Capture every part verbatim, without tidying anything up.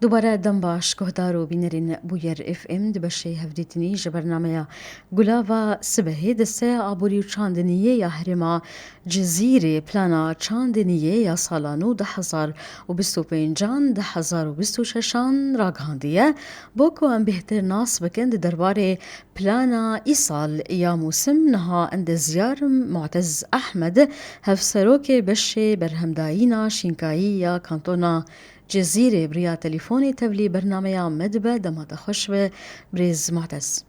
Dubare dem baş, guhdar û bînerên Bûyer F M. Di beşê hevdîtinî ji bernameya Gulava Sibehê, Desteya Aborî û Çandiniyê ya Herêma Cizîrê plana çandiniyê ya sala nû du hezar û bîst û pêncan, du hezar û bîst û şeşan ragihandiye. Bo ku em bêhtir nas bikin di derbarê plana îsal ya mûsim, niha endezyar Mu'tez Ehmed, hevserokê beşê berhemdayîna şînkayî ya kantona Cizîrê, bi riya telîfonê tevlî bernameya me dibe. Dema te xweş be, birêz Mu'tez.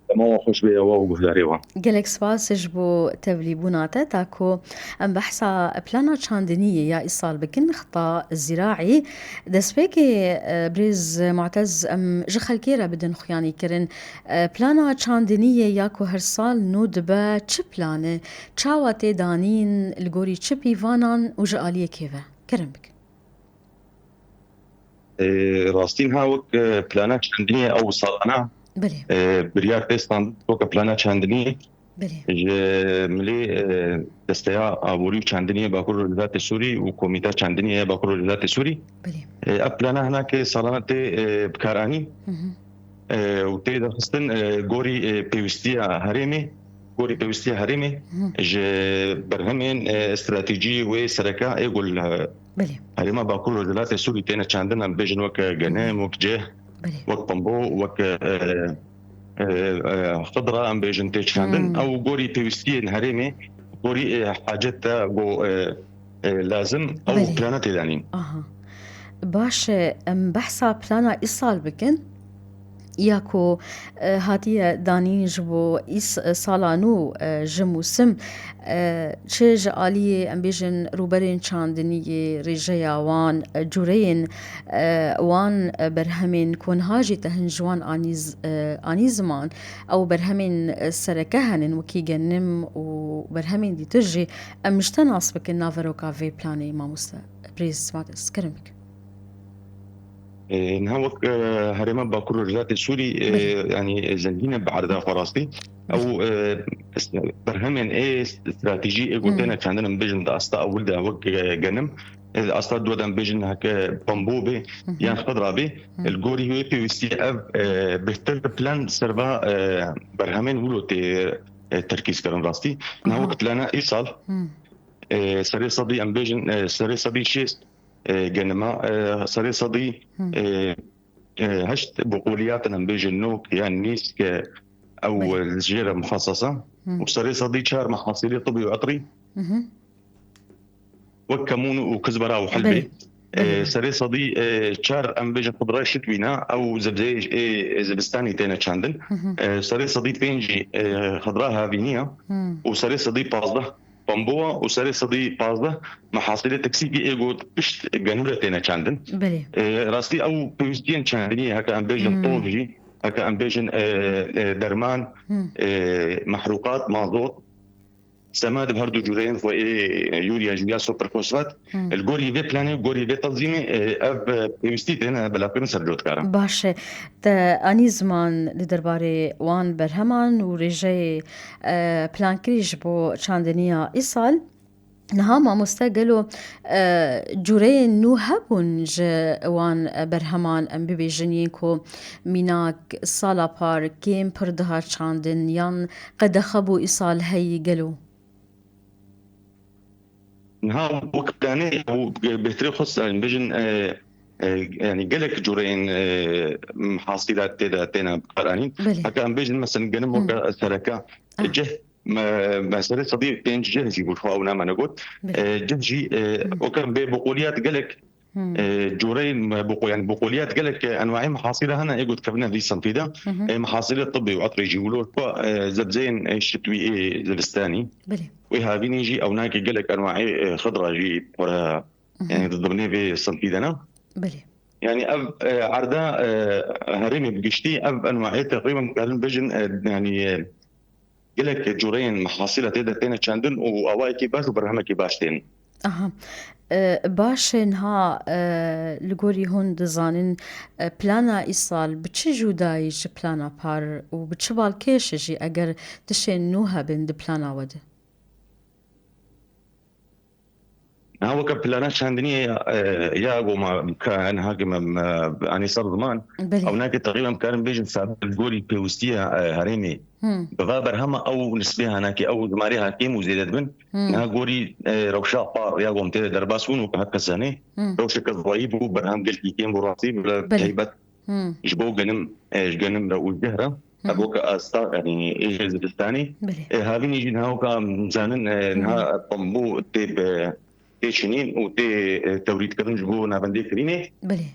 Dema we xweş be, ya we û guhdarê wan. Gelek spas ji bo tevlîbûna te. Ta ku em behsa plana çandiniyê ya îsal bikin, xita zîraî, destpêkê, e, birêz Mu'tez, em ji xelkê re bidin xuyanîkirin. E, plana çandiniyê ya ku her sal nû dibe, çi plan e? Çawa tê danîn, li gorî çi pîvanan û ji aliyê kê ve? Kerem bikin. E, rastî niha wek, e, plana çandiniyê ew salana, Belê. e, biryar tê standin weke plana çandiniyê Belê. ji milê, e, Desteya Aborî û Çandiniyê Bakur Rojhilatê Sûrî û Komîta Çandiniyê ya Bakur Rojhilatê Sûrî. Belê. E, ev plana hinake salana tê, e, bikaranîn. Hı hı. E, û tê de xistin, e, gorî, e, pêwîstiya herêmê, gorî pêwîstiya herêmê Hı. ji berhemên, e, stratejî wê sereke ê ku li Belê. Herêma Bakur Rojhilatê Sûrî têne çandin, em bêjin wek genim, wek cih, Belê. wek pembo, wek, e, e, e, xidra, em bêjin tê çandin. Hmm. Ew gorî pêwîstiyên herêmê, gorî, e, hacet de go, e, e, lazim, ew Belê. plana tê danîn. Aha. Baş e, em behsa plana îsal bikin. Ya ku, e, hatiye danîn ji bo îs-, e, sala nû, e, ji mûsim, e, çi ji aliyê, em bêjin, rûberên çandiniyê, rêjeya wan, e, cûreyên, e, wan, e, berhemên ku niha jî te hin ji wan anî z-, e, anî ziman, ew berhemên, e, sereke henin, wekî genim û berhemên dîtir jî, em ji te nas bikin naveroka vê planê, mamoste, birêz Mu'tez, kerem bikin. E, niha wek, e, herêma Bakur Rojhilatê Sûrî, e, Belê. yanî, e, zengîn e bi erda xwe rastî. Belê. Ew, e, s-, berhemên ê stratejî ê ku Hmm. têne çandin, em bêjin di asta ewil de wek, e, genim, e, asta dû de em bêjin heke pembo bê, Hı hı. yan xidra bê, Hı. li gorî wê pêwîstî ev, e, bêhtir plan serva, e, berhemên wilo tê, e, terkîz kirin rastî. Niha Aha. wek plana îsal, Hı. e, serê sedî em bêjin, e, serê sedî şêst e, genima, e, serê sedî, Hı. e, e, heşt boqoliyat in, em bêjin nok yan nîsk, e, ew Belê. jê re muxasesa. Hı. Û serê sedî çar mehasilê tibî û etrî. Hı hı. Wek kemûn û kizbera û helbê. Belê. E, Belê. serê sedî, e, çar, em bêjin xidra şitwîna, ew zibzeyê, e, zivistanî têne çandin. Hı hı. E, serê sedî pênc jî, e, xidra havîniya. Hı. Û serê sedî pazdeh pembowa û serê sedî pazdeh mehasilê teksîkî ê got pişt genû re têne çandin. Belê. E, rastî ew pêwîstiyên çandiniyê heke em bêjin Hmm. tov jî, heke em bêjin, e, e, derman, Hmm. e, mehrûqat, mazot, semad bi her du cûreyên xwe ê yûrî ya jûya superfosfat. Hmm. Li gorî vê planê, gorî vê tenzîmê, e, ev, e, pêwîstî têne belavkirin ser cotkara. Baş e. Te anî ziman li derbarê wan berheman û rêjeyê, e, plankirî ji bo çandiniya îsal. Niha mamoste gelo, e, cûreyên nû hebûn ji wan, e, berheman, em bibêjin yên ku mînak sala par kêm pir dihat çandin yan qedexe bû îsal heyî gelo? Niha wek planê û bêhtirê xwe, em bêjin, e, e, yanî gelek cûreyên, e, mehasîlat tê de têne bikaranîn. Belê. Heke em bêjin, mesela, genim Hı. weke sereke, Ah. cih, me, me serê sedî pênc cih jî bû, xwe ew name negot. Belê. E, cih jî, e, Hı. weke bê boqoliyat gelek Hmm. E, cûreyên me-, boqo-, yani boqoliyat gelek, e, enwayê mehasîle hene, ê ku dikevine vî sinfî de. Hı hı. E, mehasîlê tibî û etrê jî wilo ku, e, zebzeyên, e, şitwî ê zivistanî. Belê. Wê havînî jî ewnakê gelek enwayê, e, xidra jî xwe re, Hı hı. yani di dimnê vê sinfî de ne. Belê. Yani ev, e, erda, e, herêmê bi giştî ev enwayê teqrîben karin bêjin, e, yani, e, gelek cûreyên mehasîle tê de têne çandin û awayekî baş û berhemekî baş tên. Aha. E, baş e, niha, e, li gorî hûn dizanin, e, plana îsal bi çi cûdayî ji plana par û bi çi balkêşê jî eger tiştên nû hebin di plana we de? Niha weke plana çandiniyê ya, e, ya goma ka niha ki me, me, anî ser ziman, Belê. ew nake teqrîben karin bêjin sabit gorî pêwistiya, e, herêmê. Hmm. Bi va berhema ew nisbê hanakê, ew zimarê ha kêm û zêde dibin. Hmm. Niha gorî, e, rewşa par ya gom tê de derbas bûn û heke senê. Hmm. Rewşeke zayîf bû, berhem gelkî kêm bû rastî, bi Belê. taybet Hmm. ji bo genim, e, ji genim re û ji cih re. Hmm. Ev weke asta, yanî êjê zivistanê. Belê. E, havînî jî niha weke em zanin, e, Hmm. niha tembû tê bi, tê çinîn û tê, e, tewrîtkirin ji bo navendê kirînê. Belê.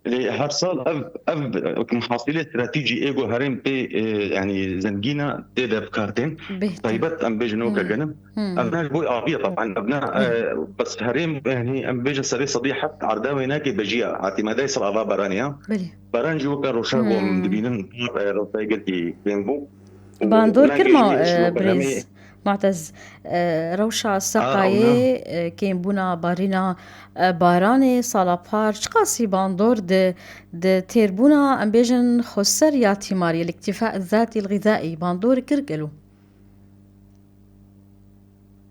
Lê her sal ev, ev wek muhasîlê stratejî ê ku herêm pê, e, yanî zengîna tê de bi kar tên. Bêhtir. Taybet em bêjin weke Hmm. genim. Hmm. Ev ne ji bo avî ye, taban. Ev ne, Belê. e, bes herêm, yanî em bêjin serê sedî heft erda wênakê bejiya. Hatî me dayê sal ava baranê ya. Belê. Baran jî weke rewşa ku em Hmm. dibînin, e, rewşa gelkî kêm bû. Û Bandor weke kirma, jî e, ji weke birêz herêmê Mu'tez, e, rewşa A, seqayê, ew ne. e, kêmbûna barîna, e, baranê sala par çiqasî bandor di, di têrbûna, em bêjin, xweser ya tîmarî, el-îktîfa zatî el-xizaî, bandor kir gelo?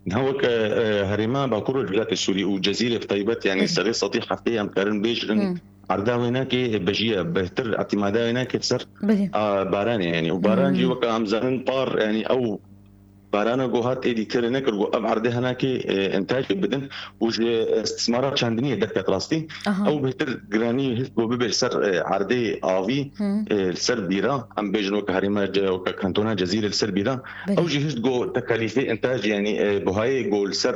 Niha weke, e, herêma Bakur Rojhilatê Sûrî û Cezîrê bi taybet, yanî Belê. serê sedî heftê em karin bêjin, Hmm. erda wênakê bejiye, bêhtir îtîmada wênakê ser, Belê. a, baranê, yanî. Û baran jî Hmm. weke em zanin par, yanî ew barana ku hat êdî têrê nekir ku ev erdê henakê, e, intacê bidin û ji istismara çandiniyê derket rastî. Aha. Ew bêhtir giranî hişt ku bibe li ser, e, erdê avî, Hmm. e, li ser bîra, em bêjin weke herêma Ce-, weke kantona Cezîrê li ser bîra. Belê. Ew jî hişt ku tekalîfê intaj, yanî, e, buhayê ku li ser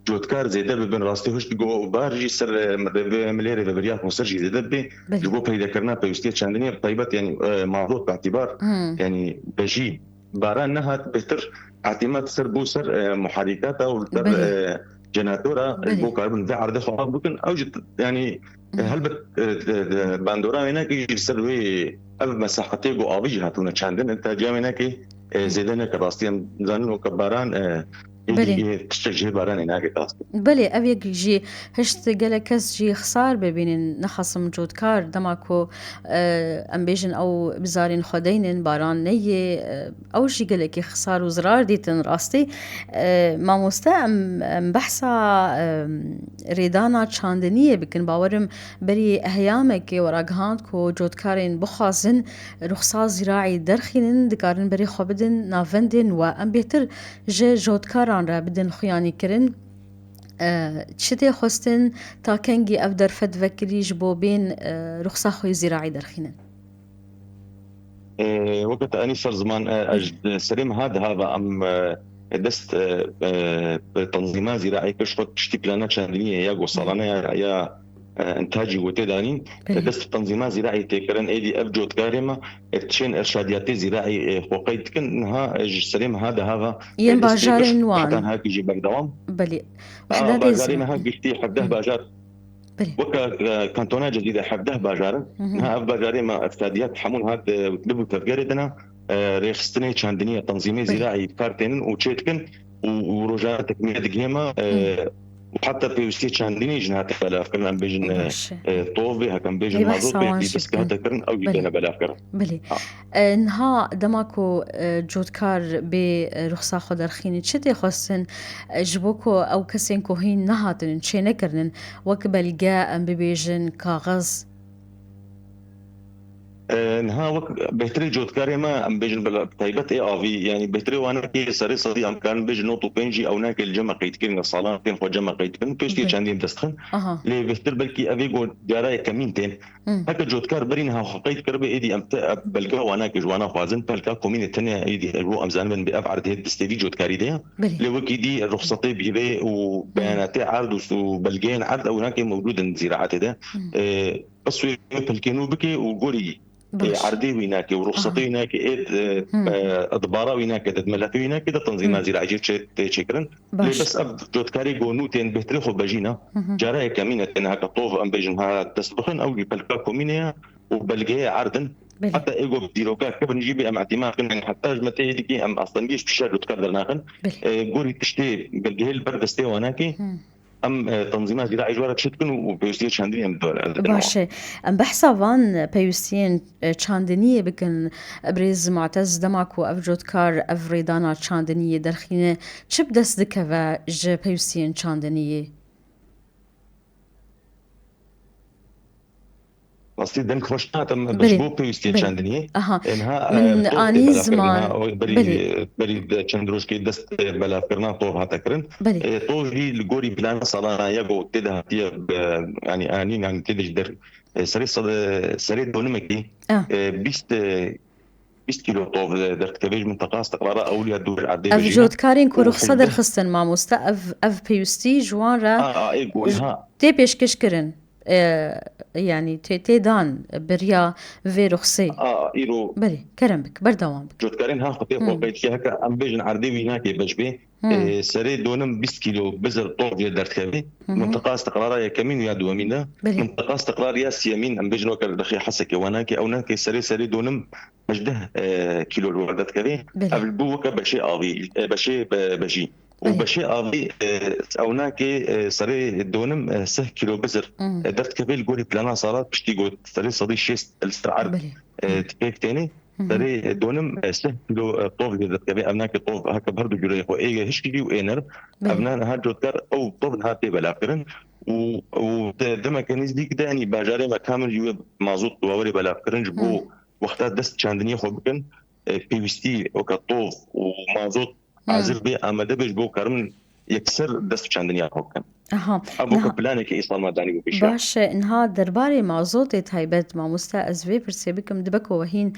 cotkar zêde bibin, rastî hişt ku bar jî ser, e, rêve-, milê rêveberiya xweser jî zêde bibe. Belê. Ji bo peydekirina pêwîstiya çandiniyê bi taybet, yanî, e, mazot bi îtîbar, Hmm. yanî bejî baran nehat, bêhtir îtîmad ser bû ser, e, muherîkata û ser, Belê. e, jenatora, Belê. ji bo karibin vê erdê xwe av bikin. Ew jî, yanî, e, Hmm. helbet, e, de, de, bandora wênakê jî ser wê ev mesahetê ku avî jî hatibûne çandin, intaciya wênakê, e, Hmm. zêde neke rastî. Em zanin weke baran, e, Belê. êdî tiştek ji baranê nake rastî. Belê, ev yek jî hişt gelek kes jî xisar bibînin, nexasim cotkar, dema ku, e, em bêjin ew bizarên xwe deynin, baran neyê, e, ew jî gelekî xisar û zirar dîtin rastî. E, mamoste, em, em behsa, e, rêdana çandiniyê bikin. Bawerim berî heyamekê we ragihand ku cotkarên bixwazin ruxsa zîraî derxînin, dikarin berê xwe bidin navendên we. Em bêhtir ji cotkaran re bidin xuyanîkirin. E, çi tê xwestin, ta kengî ev derfet vekirî ji bo bên, e, ruxsa xwe yê zîraî derxînin? E, weke te anî ser ziman, e, e, ji serê meha diha ve em, e, dest, e, e, bi tenzîma zîraî kir, ji xwe tiştî plana çandiniyê ya ku salane ya, ya, e, intacî ku tê danîn, Belê. dest bi tenzîma zîraî tê kirin. Êdî ev cotkarê me, e, çên irşadiyatê zîraî, e, xwe qeyd dikin. Niha, e, ji serê meha diha ve, Yên e, dest pê kir, bajarên wan. heta niha jî berdewam. Belê. A, Wehdatê bajarê ziman. meha giştî hevdeh Hı. bajar. Belê. Weke, e, kantona Cezîrê hevdeh bajar in. Hı hı. Niha ev bajarê me îfsadiyat hemûn hat, e, li bo tevgerê dina, e, rêxistinê çandiniyê tenzîmê Belê. zîraî bi kar tênin û çê dikin û, û rojane tekmîle digihê me, e, Hı. û heta pêwîstiyê çandinî jî hate belavkirin, em bêjin, e, Baş e. e, tov bê, heke em bêjin Ê, mazot behsa bê, wan jî bes bikin. hate kirin, ew jî Belê. têne belavkirin. Belê. Ha. E, niha dema ku, e, cotkar bê, e, ruxsa xwe derxînin, çi tê xwestin, e, ji bo ku ew kesên ku hîn nehatinin, çênekirinin, wek belge, em bibêjin, kaxiz? E, niha wek bêhtirê cotkarê me, em bêjin bila, taybet ê avî, yanî bêhtirê wanekê serê sedî em karin bêjin nod û pênc jî ew nake li cem me qeydkirin, salan tên xwe cem me qeydkirin, pêştî Belê. çendî em dest dixin. Aha. Lê bêhtir belkî ev ê ku cara yekemîn tên. Hmm. Heke cotkar berî niha xwe qeyd kiribe, êdî em te, ev belga wana ke ji wana xwazin, pelka komînê tenê êdî ji bo em zanibin bi ev erdê destê vî cotkarî de ye. Belê. Lê wekî dî ruxsatê bîrê û Hmm. beyanatê erd û, û belgeyên erd ew nake mewcûd in zîraetê de. Hmm. E, bes wê pelkê nû bike û gorî, Baş. e, erdê wî nake û ruxsatê Aha. wî nake, ê, e, Hmm. e, dibara wî nake, di melefê wî nake de tenzîma Hmm. zîraetê çê, tê çêkirin. Lê Baş. bes ev cotkarê ku nû tên bêhtirê xwe bejîna. Hı hı. Cara yekemîn e, tên heke tov em bêjin ha dest bixin, ew jî pelka komînê ye û belgeyê erd in. Belê. Heta ê ku bi dîroka kevin jî bê em îtîmad kin, yanî heta ji me tê dikî em astengiyê ji pêşiya cotkar dernaxin. Belê. E, gorî tiştê belgehê li ber destê wan nake. Hı. Em, e, tenzîma zîraî ji we re çêdikin û, û pêwîstiyê çandinê em dor-, em dikin Baş wan. e. Em behsa van pêwîstiyên, e, çandiniyê bikin. Birêz Mu'tez, dema ku ev cotkar, ev rêdana çandiniyê derxîne, çi bi dest dikeve ji pêwîstiyên çandiniyê? Rastî deng xweş natim, bi ji Belê, bo pêwîstiyên belê. Çandiniyê. Aha, Ê, niha, min e, tov anî tê belavkirin, ziman. Niha o berî, Belê. Berî de çend roj kê dest, e, belavkirina tov hate kirin. Belê. E, tov jî li gorî plana salana ye ku tê de hatiye, e, yanî anîn, yanî tê de ji der, e, serê sed, e, serê donimekî, Ah. e, bîst, e, bîst kîlo tov, e, derdikeve ji minteqa istiqrara ewliya dûr erdê Ev bejîne. Cotkarên ku Û ruxsa hevdeh derxistin mamoste, ev, ev pêwîstî ji wan re A, a, ê, got, ha. tê pêşkêş kirin. E, yanî tê, tê dan beriya vê ruxsê. A, îro Belê, kerem bik, berdewam bik. Cotkarên ha xwe tê xwe Hmm. qeyd ke heke em bêjin erdê wî nake beş bê. Hmm. E, serê donim bîst kîlo bizir tov jê derdikeve. Hı hı. Minteqa istiqrara yekemîn û ya duwemîn de. Belê. Minteqa istiqrar ya siyemîn, em bêjin weke rexê Hesekê, wana ke ew nake serê, serê donim hejdeh, e, kîlo li wer derdikeve. Belê. Ev li bo weke beşê avî, e, beşê be-, bejî. Û Belê. beşê avî, e, ew nake, e, serê donim, e, seh kîlo bizir, Hmm. e, derdikeve li gorî plana sala piştî got serê sedî şêst li ser erd, Belê. e, Hmm. pêk têne. Hı hı. Serê donim, e, seh kîlo, e, tov jê derdikeve. Ev nake tov heke bi her du cûreyê xwe ê hişkilî û ê nerm. Belê. Ev nan ha cotkar ew tov niha tê belavkirin. Û, û de-, demeke nêzdîk de, yanî bajarê me kamil jî wê mazot wa werê belavkirin ji bo Hı. wexta dest çandiniyê xwe bikin. E, pêwîstî weke tov û mazot Hı. hazir bê, amade bê ji bo karin yekser dest çandiniyê xwe bikin. Aha. Ev weke Niha planeke îsal me danî bû pêşiya. Baş e, niha derbarê mazotê taybet, mamoste, ez vê pirsê bikim, dibe ku we hîn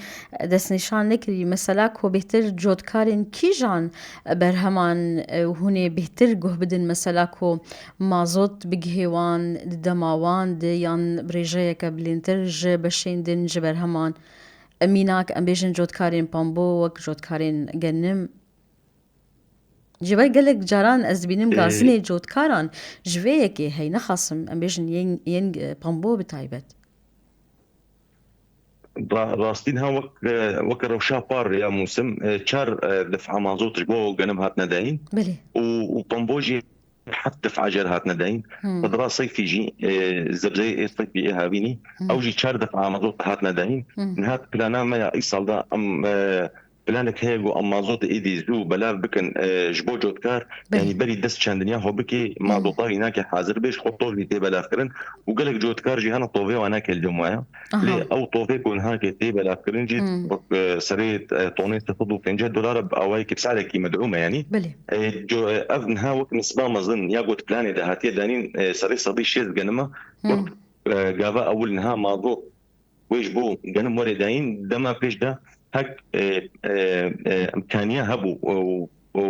destnîşan nekirî, mesela ku bêhtir cotkarên kîjan berheman, e, hûn ê bêhtir guh bidin, mesela ku mazot bigihê wan, di dema wan de yan bi rêjeyeke bilêntir ji beşên din ji berheman, e, mînak, em bêjin cotkarên pambo, wek cotkarên genim. Ji ber gelek caran ez dibînim Ê, gazinê cotkaran ji vê yekê hey, nexasim em bêjin yên, yên, e, pambo bi taybet. Ra-, rastî niha wek, e, weke rewşa par ya mûsim, e, çar, e, def'a mazot ji bo genim hatine dayîn. Belê. Û, û pambo jî heft def'a jê re hatine dayîn. Hmm. Pedra seyfî jî, e, zebzeyê ê seyfî ê havînî, Hmm. ew jî çar def'a mazot hatine dayîn. Hmm. Niha plana me ya îsal de em, e, planek heye ku em mazotê êdî zû belav bikin, e, ji bo cotkar, Belê. yanî berî dest çandiniya xwe bikê, Hmm. mazota wî nake hazir bê, ji xwe tov jî tê belavkirin û gelek cotkar jî hene tovê wan nake li cem waya. Aha. Lê ew tovê ku niha ke tê belavkirin jî Hmm. wek, e, serê, e, tonê sê sed û pêncî dolar e, bi awayekî bi se'rekî med'ûm e yanî. Belê. E, co-, e, ev niha wek nisba mezin ya got planê de hatiye danîn, e, serê sedî şêst genim e. Hmm. Wek, e, gava ewil niha mazot wê ji bo genim werê dayîn, dema pêş de hek, e, e, e, imkaniye hebû û, û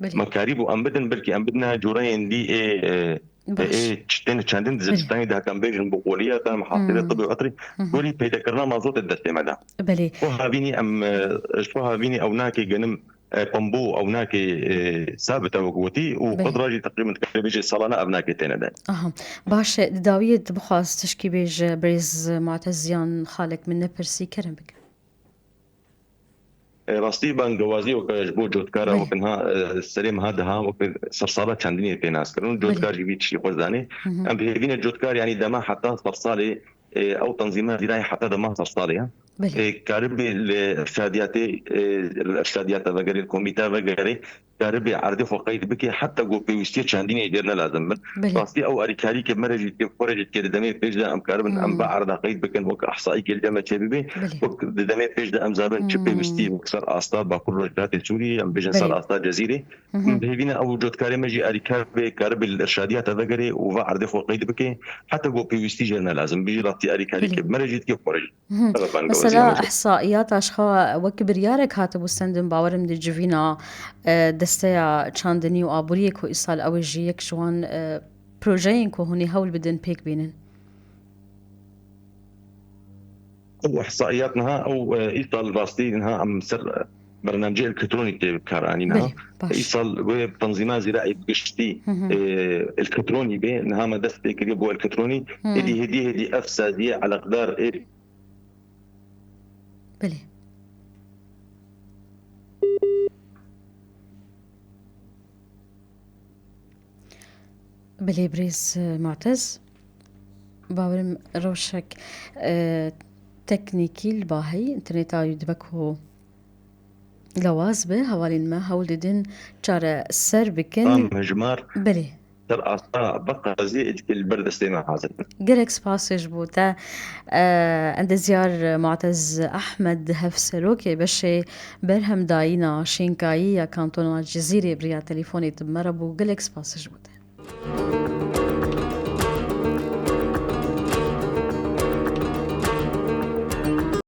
Belê. me karîbû em bidin, belkî em bidine coreyên dî ê, e, Baş. ê ç-, tên çendin di Belê. zivistanê de heke em bêjin bi qolî ya, te mihasîle Hmm. tibî û etirî, Hı hı. gorî peydekirina mazotê destê me de. Belê. Xwe havînî em, e, ji xwe havînî ew nake genim, e, pambo ew nake, e, sabit e wek gotî û Belê. qedra jî teqrîben dikare bêje salane ev nake têne de. Aha. Baş e, di dawiyê tu bixwaz tişkî bêje, birêz Mu'tez Ziyan, xalek min nepirsî, kerem bike. E, rastî bangewazî weke ji bo cotkara Belê. weke niha, e, serê meha diha weke sersala çandiniyê tê naskirin. Belê. Cotkar jî vî tiştî xwe zanê. Hı hı. Em bi hêvî ne cotkar, yanî dema heta sersalê, e, ew tenzîma zîrayê heta dema sersalê ya. Belê. E, karibê li irşadiyatê, e, li irşadiyata vegerê, li komîta vegerê, karibê erdê xwe qeyd bike, heta ku pêwîstiyê çandinê jê ne lazim bin. Belê. Rastî ew alîkarî ke me re jî dike, xwe re jî dike, di demê pêş de em karibin, em Hmm. ba erda qeyd bikin, wek ihsaîkê li cem me çêbibê. Belê. Wek di demê pêş de em zabin çi Hmm. pêwîstî wek ser asta Bakur Rojhilatê Sûriyê, em bêjin ser Belê. asta Cezîrê. Hı hı. Em bi hêvî ne ew cotkarê me jî alîkar bê, karibê li irşadiyata vegerê û va erdê xwe qeyd bike, heta ku pêwîstî jê ne lazim. Bijî rastî alîkarî Belê. ke me re jî dike, xwe re jî. Mhm. Ev e bangewazîya Mesela me jî. Ihsaiyata ji xwe wek biryarek hatibû stendin, bawerim di civîna, e, desteya çandinî û aboriyê ku îsal ew ê jî yek ji wan, e, projeyên ku hûn ê hewl bidin pêk bînin. Ew ihsaiyat niha, ew, e, îsal rastî niha em ser, e, bernamcê elektronî tê karanî niha. Belê, baş. Îsal wê tenzîma zîraî bi giştî, Hı hı. e, elektronî bê. Niha me dest pê kiriye bo elektronî. Hı. Êdî hêdî hêdî ev saziyê eleqdar ê Belê. Belê birêz, e, Mu'tez. Bawerim rewşek, e, teknîkî li ba heyî, înterneta wî dibe ku lewaz be, hevalên me hewl didin çareser bikin. Tam hejmar. Belê. ser asta bi qaziyê êdî li ber destê me hazir bin. Gelek spasê ji bo te. Endezyar Mu'tez Ahmed, hevserokê beşê berhemdayîna şînkayî ya Kantona Cizîrê, bi riya telefonê tu bi me re bû. Gelek spasê ji bo te.